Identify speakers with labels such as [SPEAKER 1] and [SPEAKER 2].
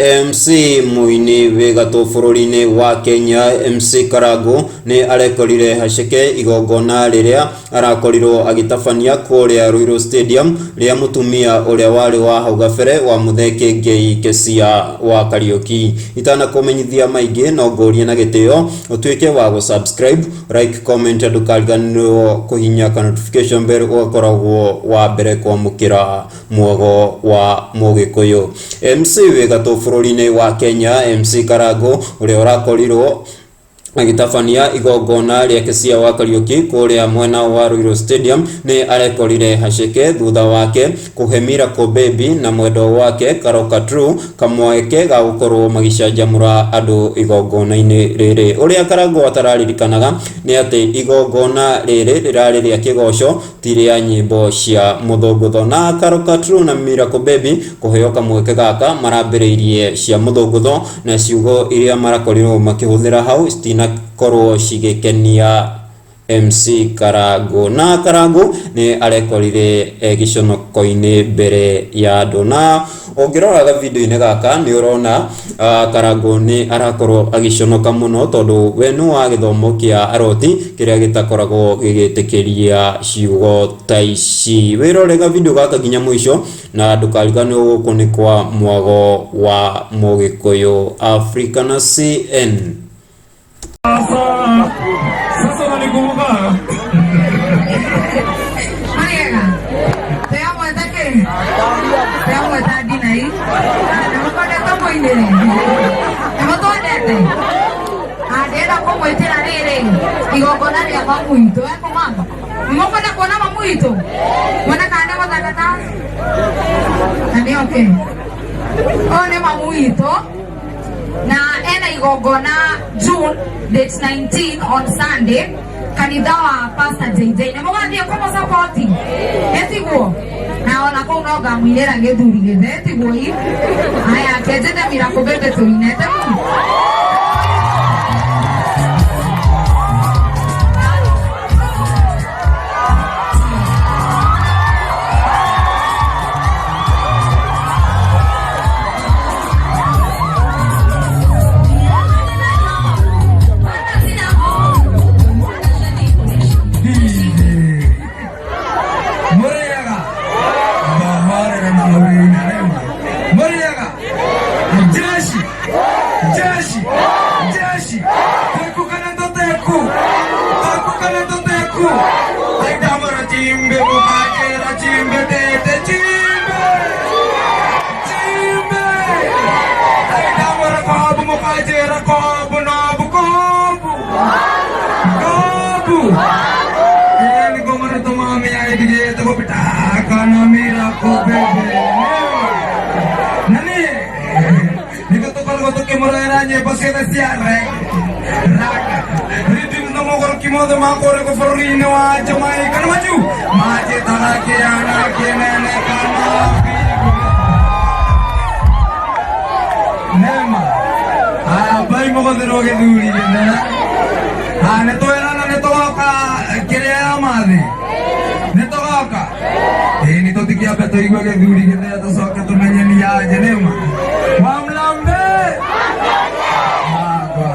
[SPEAKER 1] MC mũini wĩ gatũ bũrũri-inĩ wa Kenya MC Karangũ nĩ arekorire haceke igongona rĩrĩa arakorirwo agĩtabania kũrĩa Ruiru Stadium rĩa mũtumia ũrĩa warĩ wa hau gabere wa Mũthee Kĩengei Kesia wa Kariũki. Itanakũmenyithia maingĩ no ngũrie na gĩtĩo ũtuĩke wa gũ subscribe, like, comment ndũkariganĩrwo kũhihinya ka notification bell ũgakoragwo wa mbere kwamũkĩra mwago wa Mũgĩkũyũ. MC wĩ gatũ bũrũri-inĩ wa Kenya MC Karangũ ũrĩa ũrakorirwo agĩtabania igongona rĩa Kesia wa Kariũki kũrĩa mwena wa Ruiru Stadium nĩ arekorire haceke thutha wake kũhe Miracle Baby na mwendwa wake Karoka True kamweke ga gũkorwo magĩcanjamũra andũ igongona-inĩ rĩrĩ. Ũrĩa Karangũ atararirikanaga nĩ atĩ igongona rĩrĩ rĩrarĩ rĩa kĩgoco ti rĩa nyĩmbo cia mũthũngũtho. Na Karoka True na Miracle Baby kũheo kamweke gaka marambĩrĩirie cia mũthũngũtho na ciugo iria marakorirwo makĩhũthĩra hau citinakorwo cigĩkenia MC Karangũ. Na Karangũ nĩ arekorire e gĩconoko-inĩ mbere ya andũ. Na ũngĩrora ga-video-inĩ gaka nĩ ũrona Karangũ nĩ arakorwo agĩconoka mũno tondũ we nĩ wa gĩthomo kĩa aroti kĩrĩa gĩtakoragwo gĩgĩtĩkĩria ciugo ta ici. Wĩrore ga video gaka nginya mũico na ndũkariganĩrwo gũkũ nĩ kwa mwago wa Mũgĩkũyũ Africa na CN.
[SPEAKER 2] Sasa unanikumbuka?
[SPEAKER 3] Marĩega. Ndĩramwĩta kĩ? Ndĩramwĩta Ndinai. Nĩmũkwendete mũinĩre? Nĩmũtwendete? Na ndĩrenda kũmwĩtĩra rĩrĩ igongona rĩa mamu witũ. Eko mama? Nĩmũkwenda kuona mamu witũ? Muone kana nĩ mũthaka ta? Na nĩ oke. Ũyũ nĩ mamu witũ na ena igongona June date 19 on Sunday kanitha wa Pastor JJ nĩ mũgathiĩ kũmũsapoti etiguo na ona kũu no ngamũinĩra gĩthuri gĩthe etiguo i aya kenjete Miracle Baby tũinete mu.
[SPEAKER 2] Mũrĩega mahorere na mũrĩina rĩu mũrĩega jeshi jeshi jeshi teku kana tũteku teku kana tũteku aidamara chimbe mukajera chimbe tete chimbe chimbe aidamara kobu mukajera kobu nobu kobu kobu. Nĩ tũgoka kĩrĩa ya mathĩ nĩ tũgoka ĩĩ nĩ tũtikĩambe tũigue gĩthuri gĩthee tũcoke tũmenye nĩ yanje nĩma wa mlambe. Agwa.